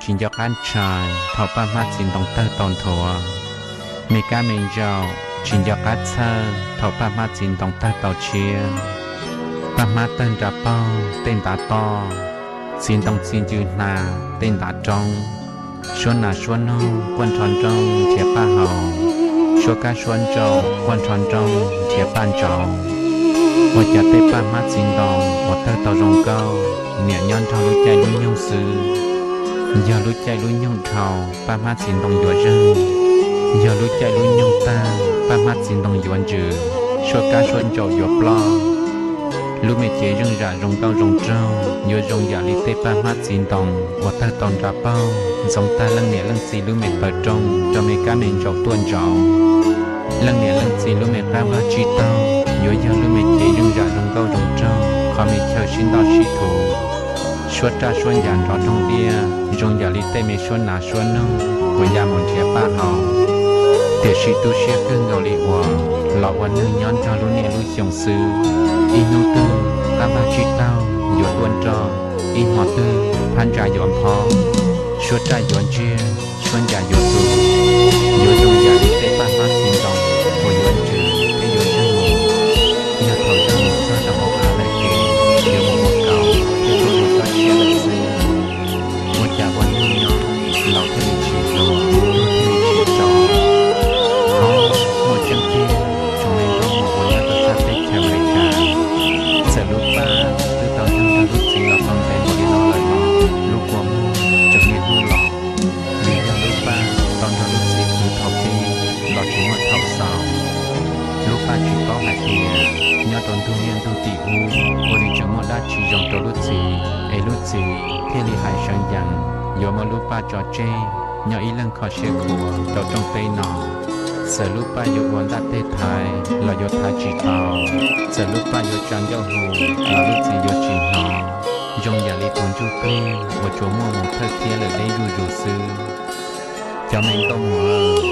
tsis nco qab ntshai thaum paj hmab txiv ntoo tawg tau nthuav. Me kab me ntsaum tsis nco qab txhawj thaum paj hmab txiv ntoo tawg tau tshiab. Paj hmab tawg nra paug tej ntav toj, txiv ntoo txi ncw hna tej ntav roob. Suab nas suab noog quaj nrho nrooj nrhiav paj haus, suab kab suab ntsaum quaj nrho nrooj nrhiav paj ntsauv. Ua cas tej paj hmab txiv ntoo uas tawg tau zoo nkauj niam nyob nrog lub caij lub nyoog xwb. Yog lub caij lub nyoog dhau, paj hmab txiv ntoo yuav zeeg. Yog lub caij lub nyoog tag, paj hmab txiv ntoo yuav ntsws, suab kab suab ntsaum yuav ploj. Lub me cev zeej zam zoo nkauj zoo nraug yuav zoo yam li tej paj hmab txiv ntoo uas tawg tau nra paug ntxoov tag leej niam leej txiv lub me taw rooj rau me kab me ntsaum tuaj ntsaum. Leej niam leej txiv lub me qab vaj tsib taug yuav yog lub me cev zeej zam zoo nkauj zoo nraug qhov me chaw sib ntoj sib thuv, suab raj suab ncas nrov roog diaj zoo yam li tej me suab nas suab noog uas ya mus nrhiav paj haus. Tiam sis tu siab kawg nkaus li uas los ua neeg nyob nrog lub niaj lub xyoo xwb, ib hnub twg qab vaj tsib taug yuav tuaj nroj, ib hmo twg phab ntsa yuav nphob, suab raj yuav ntsiag, suab ncas yuav tu, yuav zoo yam li tej paj hmab txiv ntoo uas yuav ntsws thiab yuav zeeg mus. Yog thaum zeeg mus txog rau hauv av lawm ces yuav mus ua kaus thiab tuaj ua txoj sia lawm xwb. Ua cas ua neeg nyob laus thiaj li tsis hluas, tuag thiaj li tsis tso. Hov, muaj tseeb tiag, tsoom me nkauj muam uas nyob rau sab teb chaws Amelikas, txawm lub paj twb tau nrog lub txiv los tau ntev npaum li no lawm los lub kua muag tseem niaj hnub los, vim yog lub paj tau nrog lub txiv khwv thaum pib los tsis muaj thaum xaus. Lub paj tsis paub hais tias nyob rau ntug niaj ntug tim ub ua li tseem muaj dab tsi zoo rau lub txiv es lub txiv thiaj li hais seev yees yuav muab lub paj tso tseg nyob ib leeg kho siab khuav rau rooj teb no. Txawm lub paj yuav ua ntaj teg thaiv los yuav thaiv tsis tau, txawm lub paj yuav tsa ncauj hu los lub txiv yuav tsis hnov, zoo yam li tus ntsuj plig uas tsuas muaj mus thawj thiab lawm deb zuj zus xwb. Cov me nkauj muam,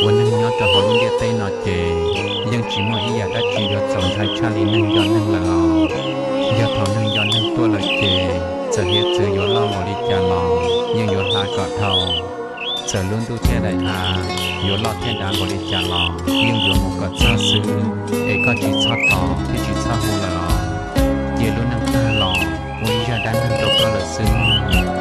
ua neeg nyob rau hauv lub ntiaj teb no ces yeej tsis muaj ib yam dab tsi yuav txaus ntshai tshaj li neeg nco neeg lawm os. Yog thaum neeg nco neeg tuaj lawm ces txawm hiav txwv yuav loj npaum li cas los yeej yuav hla kom dhau. Txawm lub ntuj thiab daim av yuav loj thiab dav npaum li cas los yeej yuav mus kom txog xwb, es koj tsis txhob tos thiab tsis txhob hu lawm os. Cia lub neej tag los ua ib zaj dab neeg rau koj lawm xwb mog.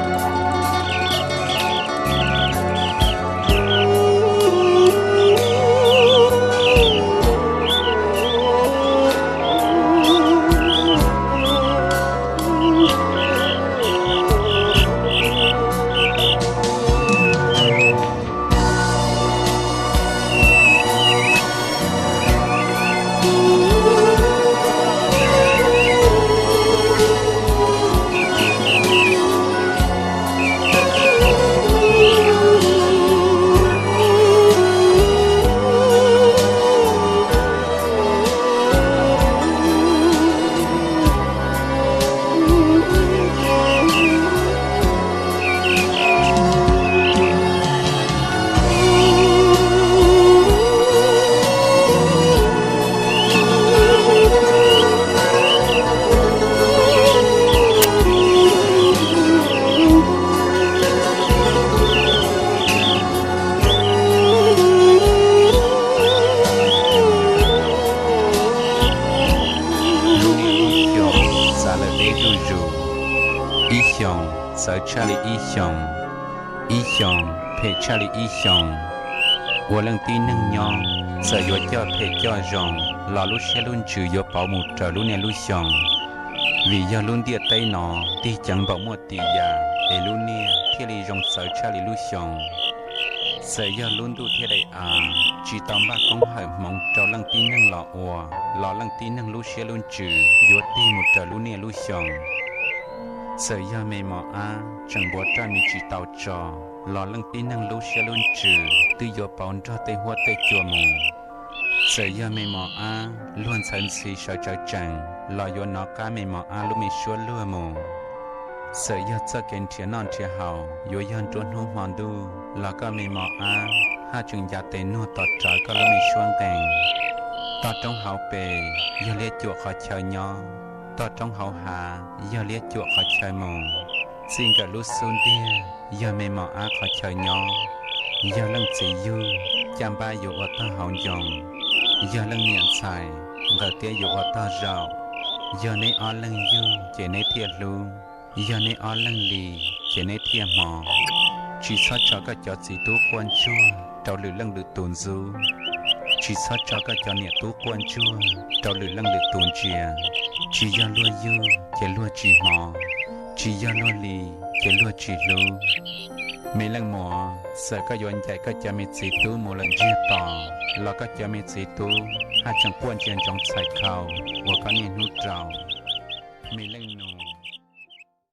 Lub niaj ib xyoos xav lawm deb zuj zus, ib xyoos txawv tshaj li ib xyoos, ib xyoos phem tshaj li ib xyoos. Ua leej tib neeg nyob, txawm yuav coj phem coj zoo los lub siab lub ntsws yuav pauv mus raws lub niaj lub xyoo. Vim yog lub ntiaj teb no tig ceev npaum muaj tis yam es lub niaj thiaj li zoo txawv tshaj li lub xyoo. Txawm yog lub ntuj thiab daim av tsis tau npaj koob hawm hmoov rau leej tib neeg los ua, los leej tib neeg lub siab lub ntsws yuav tig mus raws lub niaj lub xyoo. Txawm yog me mos ab tseem npuav raj mis tsis tau tso, los leej tib neeg lub siab lub ntsws twb yuav pauv nrog tej huab tej cua mus. Txawm yog me mos ab luag ntxhawv ntxhi sawv tsawv tsees los yuav nov qab me mos ab lub me suab luag mus. Txawm yog txoj kev nrhiav noj nrhiav haus yuav yog nruab hnub hmo ntuj los koj me mos ab haj tseem ncav tes nuag tos rawv koj lub me suab nqees. Toj roob hauv pes yog liab cuam qhov chaw nyob, toj roob hauv hav yog liab cuam qhov chaw mus. Txij nkawm lub xub ntiag yog me mom ab qhov chaw nyob. Yog leej txiv yug, caj npab yuav ua tog hauv ncoo. Yog leej niam ntxhais, nqawm tiab yuav ua tog zaum. Yog neb ob leeg yug ces neb thiaj hlub. Yog neb ob leeg li ces neb thiaj hmov. Tsis txhob tso koj cov txiv tub quaj ntsuag rau lwm leej lwm tus ntxub. Tsis txhob tso koj cov niam tub quaj ntsuag rau lwm leej lwm tus ntsia. Tsis yog luag yug ces luag tsis hmov. Tsis yog luag li ces luag tsis hlub. Me leej muam, txawm koj yuav ncaim koj cov me txiv tub mus lawm ntsiag to los koj cov me txiv tub haj tseem quaj ntsia ntsoov txhais khau uas koj niaj hnub rau. Me leej nus,